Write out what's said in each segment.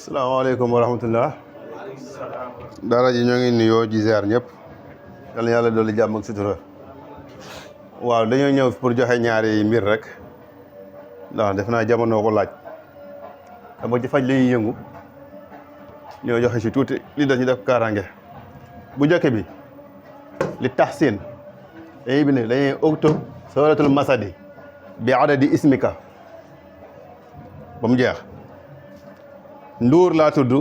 salaamaaleykum wa rahmatullah daara ji ñoo ngi nuyoo ji ziar ñëpp yal na yàlla dolli jàmm ak sutura waaw dañoo ñëw pour joxe ñaari mbir rek ndax def naa jamono ko laaj dama ci faj li yëngu ñoo joxe si tuuti li dañu def kaaraange bu njëkk bi li tahsin dañuy bind dañuy uktub suratul masadi bi adadi ismika ba mu jeex Ndour laa tudd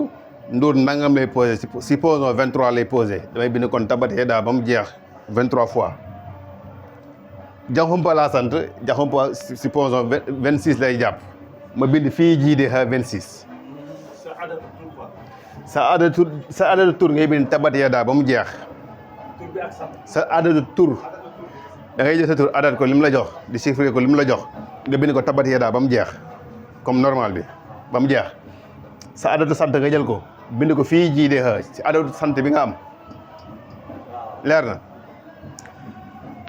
Ndour nangam lay posé supposons 23 lay posé damay bind kon tabat daa ba mu jeex 23 fois Jaxumpa laa sant Jaxumpa supposons 26 lay jàpp ma bind fii jiide ha 26 sa adadu tur ngay bind tabat daa ba mu jeex sa adadu tur da ngay jël sa tur adat ko li mu la jox di chiffrer ko li mu la jox nga bind ko tabat daa ba mu jeex comme normal bi ba mu jeex sa adatu sant nga jël ko bind ko fii jiide ha si adatu sant bi nga am leer na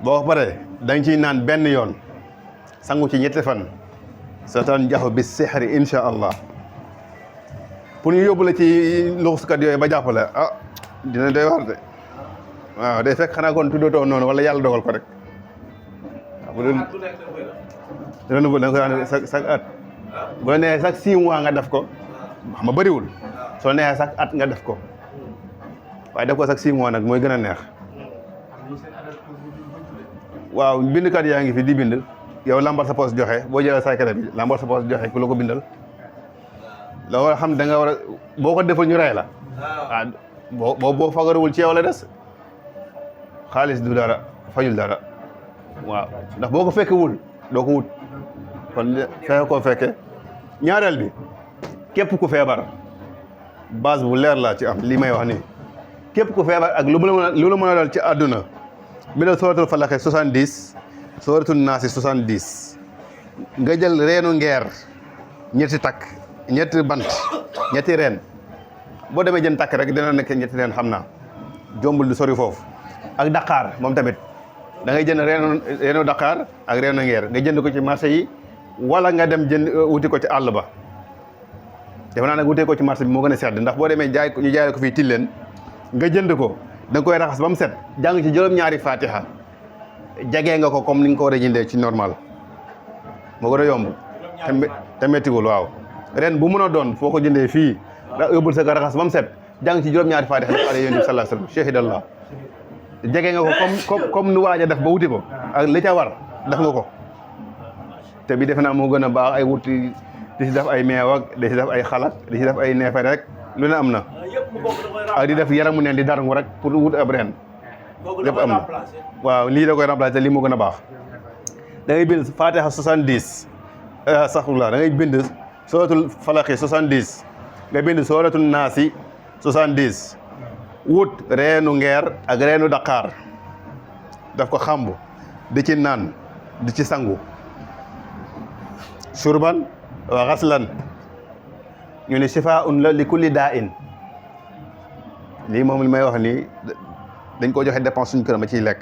boo paree da nga ciy naan benn yoon sangu ci ñetti fan sa tan jaxu bi sixri insha allah pour ñu yóbbu la ci luxuskat yooyu ba jàppale dina doy war de waaw day fekk xanaa kon tuddootoo noonu wala yàlla dogal ko rek bu dul dina da nga koy wax chaque at boo nee chaque 6 mois nga def ko xam nga bëriwul soo neexee chaque at nga def ko waaye def ko chaque 6 mois nag mooy gën a neex waaw bindkat yaa ngi fi di bind yow lambar sa poos joxe boo jëlee saykale bi lambar sa poos joxe ku la ko bindal la war a xam da nga war a boo ko defal ñu rey la boo fagaruwul ci yow la des xaalis du dara fajul dara waaw ndax boo ko fekkewul doo ko wut kon fexe koo fekke ñaareel bi képp ku feebar base bu leer laa ci am li may wax nii képp ku feebar ak lu la mën a dal ci àdduna bi la sooratul falaxe 70 sooratul naasi 70 nga jël reenu ngeer ñetti takk ñetti bant ñetti reen boo demee jën takk rek dina nekk ñetti reen xam naa jombul du sori foofu ak Dakar moom tamit da ngay jënd reenu Dakar ak reenu ngeer nga jënd ko ci marché yi wala nga dem jënd wuti ko ci àll ba defe naa nag wutee ko ci marché bi moo gën a sedd ndax boo demee ñu jaay ko fii tilleen nga jënd ko da nga koy raxas ba mu set jàng ci juróom-ñaari fatiha jagee nga ko comme ni nga ko war a jëndee ci normal moo gën a yomb te méttiwul waaw ren bu mën a doon foo ko jëndee fii yóbbul sa ko raxas ba mu set jàng ci juróom-ñaari fatiha def ala yonent bi sallallahu alayhi wasallam shahidallah jagee nga ko comme nu waaj a def ba wuti ko ak li ca war def nga ko te bi defe naa moo gën a baax ay wuti di si def ay meew ak di si def ay xalak di si def ay neefere rek lu ne am na ak di def yaramu neen di darngu rek pour wut ab ren lépp am na waaw lii da koy remplacer lii moo gën a baax da ngay bind fatiha 70 saxulaa da ngay bind suratul falaqi 70 nga bind suratul naasi 70 wut reenu ngeer ak reenu Dakar daf ko xambu di ci naan di ci sangu surban wa xaslan ñu ne shifaa'un la li kulli daa'in lii moom li may wax nii dañ ko joxe dépense suñu kër ma ciy lekk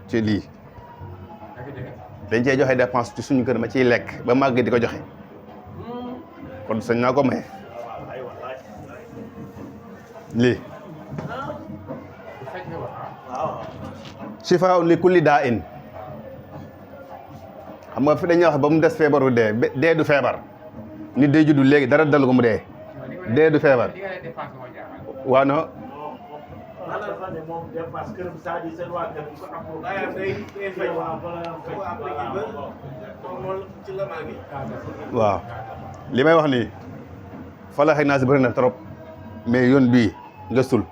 ci lii dañ cee joxe dépense ci suñu kër ma ciy lekk ba màgg di ko joxe kon sañ naa ko maye lii shifaa'un li kulli daa'in xam nga fi dañuy wax ba mu des feebaru dee du feebar nit day juddu léegi dara dal ko mu dee du feebar waaw non waaw li may wax nii falax ak naas bëri na trop mais yoon bii gëstul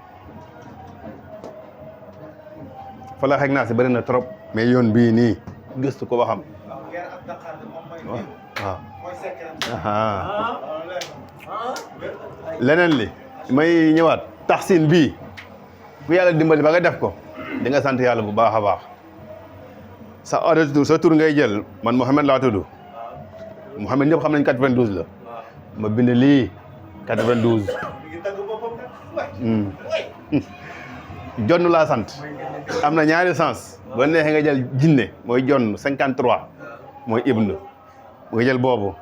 falax ak naas bëri na trop mais yoon bii nii gëstu ko ba xam waaw leneen li may ñëwaat taxsin bii ku yàlla dimbali ba nga def ko di nga sant yàlla bu baax a baax sa adatu sa tur ngay jël man Mouhamed laa tudd Mouhamed ñëpp xam nañ 92 la ma bind lii 92 jonn laa sant am na ñaari sens ba neexee nga jël jinne mooy jonn 53 mooy ibnu nga jël boobu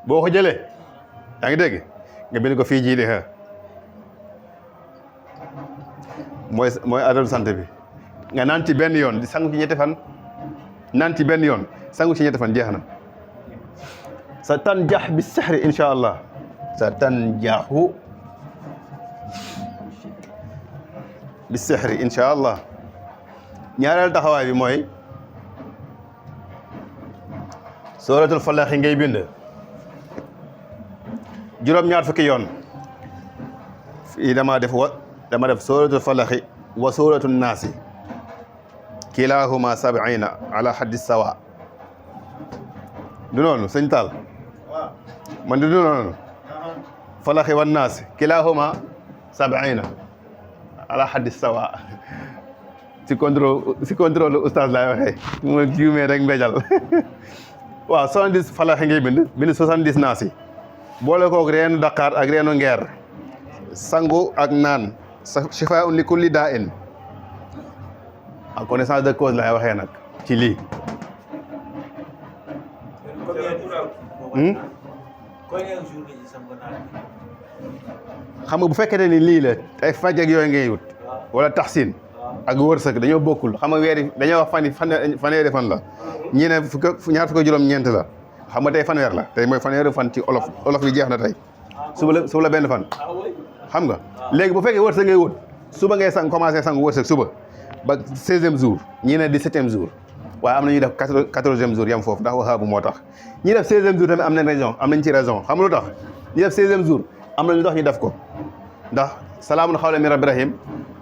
boo ko jëlee yaa ngi dégg nga bind ko fii jiite xa mooy adadu sant bi nga naan ci benn yoon di sangu ci ñetti fan naan ci benn yoon sangu ci ñetti fan jeex na sa tanjax bi sihri insha allah sa tanjaxu bi sihri insha allah ñaareel taxawaay bi mooy suratul falaxi ngay bind juróom-ñaar fukki yoon fii dama def suratul falaxi wa suratul naasi kilahuma sab'ina ala haddi sawa du noonu sëñ Tall man du noonu falaxi wan naasi kilahuma sab'ina ala haddi sawa si contrôle oustaz laay waxee mu juumee rek mbéjal waaw 70 falaxi ngay bind 70 naasi boole koog reenu Dakar ak reenu ngeer sangu ak naan shifaa'un li kulli daa'in en connaissance de cause laay waxee nag ci lii xam nga bu fekkee ni lii la ay faj ak yooyu ngay wut wala taxsin ak wërsëg dañoo bokkul xam nga weer yi dañoo wax fanweeri fan la ñii ne ñaar fukk juróom-ñeent la xam nga tey fanweer la tey mooy fanweeri fan ci olof bi jeex na tey suba la benn fan xam nga léegi bu fekkee wërsëg ngay wut suba ngay sang commencé sang wërsëg suba ba 16e jour ñii ne 17e jour waaye am na ñuy def 14e jour yam foofu ndax waxaabu moo tax ñi def 16e jour tamit am nañ ci raison xam nga lu tax ñi def 16e jour am na lu tax ñu def ko ndax salaamun xawlan min rabbir rahim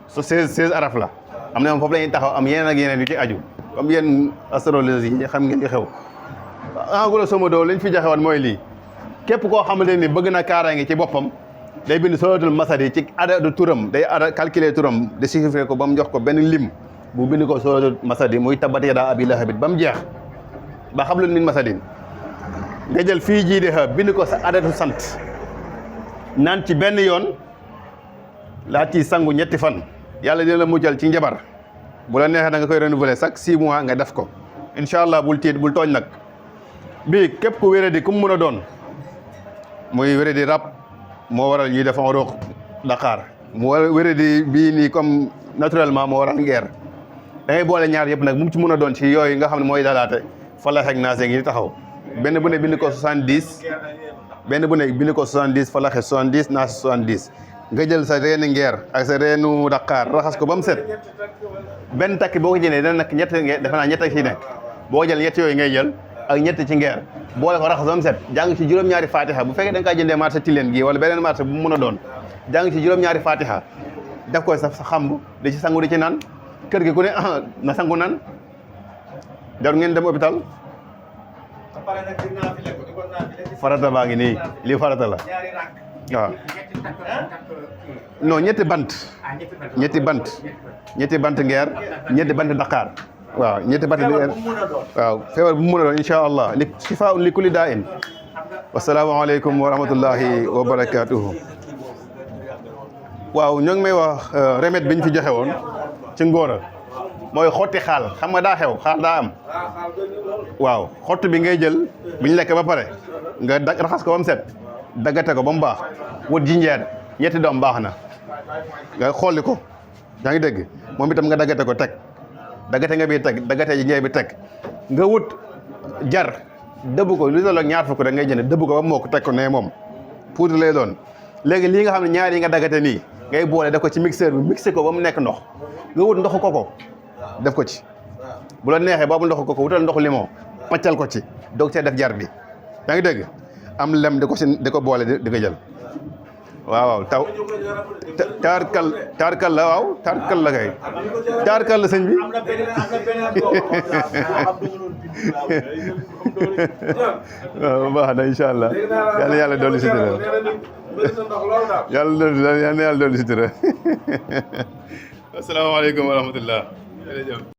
su 16 araf la am na moom foofu la ñuy taxaw am yeneen ak yeneen yu ci aju comme yéen astrologie yi xam ngeen di xew en grosso modo liñ fi joxe woon mooy lii képp koo xamante ni bëgg na kaaraange ci boppam day bind suratul masadi ci adadu turam day calculer turam de chiffrer ko ba mu jox ko benn lim bu bind ko suratul masadi muy tabbat yadaa abii lahabin ba mu jeex ba hablum min masadin nga jël fii jiite xa bind ko sa adadu sant naan ci benn yoon laa ci sangu ñetti fan yàlla dina la muccal ci njabar bu la neexee da nga koy renouveler chaque 6 mois nga def ko incha allah bul tiit bul tooñ nag bii képp ku wéradi ku mu mën a doon muy wéradi rab moo waral ñuy def roog Dakar mu wéradi bii nii comme naturellement moo waral ngeer da ngay boole ñaar yëpp nag mu ci mën a doon ci yooyu nga xam ne mooy dalaate falax ak naase ngi taxaw benn bu ne bind ko 70 benn bu ne bind ko 70 falaxe 70 naase 70 nga jël sa reenu ngeer ak sa reenu Dakar raxas ko ba mu set benn takk boo ko jëlee dana nag ñett ngeer defe naa ñett ci nekk boo jël ñett yooyu ngay jël ak ñett ci ngeer boole ko raxas ba mu set jàng ci juróom-ñaari fatiha bu fekkee da nga kaa jëndee marché Tilène gi wala beneen marché bu mu mën a doon jàng ci juróom-ñaari fatiha def ko sa xamb di ci sangu di ci naan kër gi ku ne na sangu naan jarul ngeen dem hôpital farata baa ngi nii lii farata la waaw non ñetti bant ngeer ñetti bant Dakar waaw ñetti bant ngeer waaw feebar bu mu mën a doon insha allah li shifaa'un li kulli daa'in wassalaamu aleykum wa rahmatullahi wa barakatuhu waaw ñoo ngi may wax remède bi ñu fi joxe woon ci ngóora mooy xotti xaal xam nga daa xew xaal daa am waaw xott bi ngay jël bi ñu lekk ba pare nga raxas ko ba mu set daggate ko ba mu baax wut jinjeer ñetti doom baax na nga xolli ko yaa ngi dégg moom itam nga daggate ko teg daggate nga bi teg daggate jinjeer bi teg nga wut jar dëbb ko lu tollook ñaar fukk rek ngay jënd dëbb ko ba mokk teg ko ne moom poudre lay doon léegi lii nga xam ne ñaar yi nga daggate nii ngay boole def ko ci mixeur bi mixé ko ba mu nekk ndox nga wut ndoxu koko def ko ci bu la neexee boobu ndoxu koko wutal ndoxu limon paccal ko ci doog see def jar bi yaa ngi dégg am lem di ko boole di ko jël waaw taw taarkal la waaw taarkal la kay taarkal la sëñ bi waaw baax na incha allah yàlla dolli sutura yàlla dolli sutura asalaamaaleykum wa rahmatullah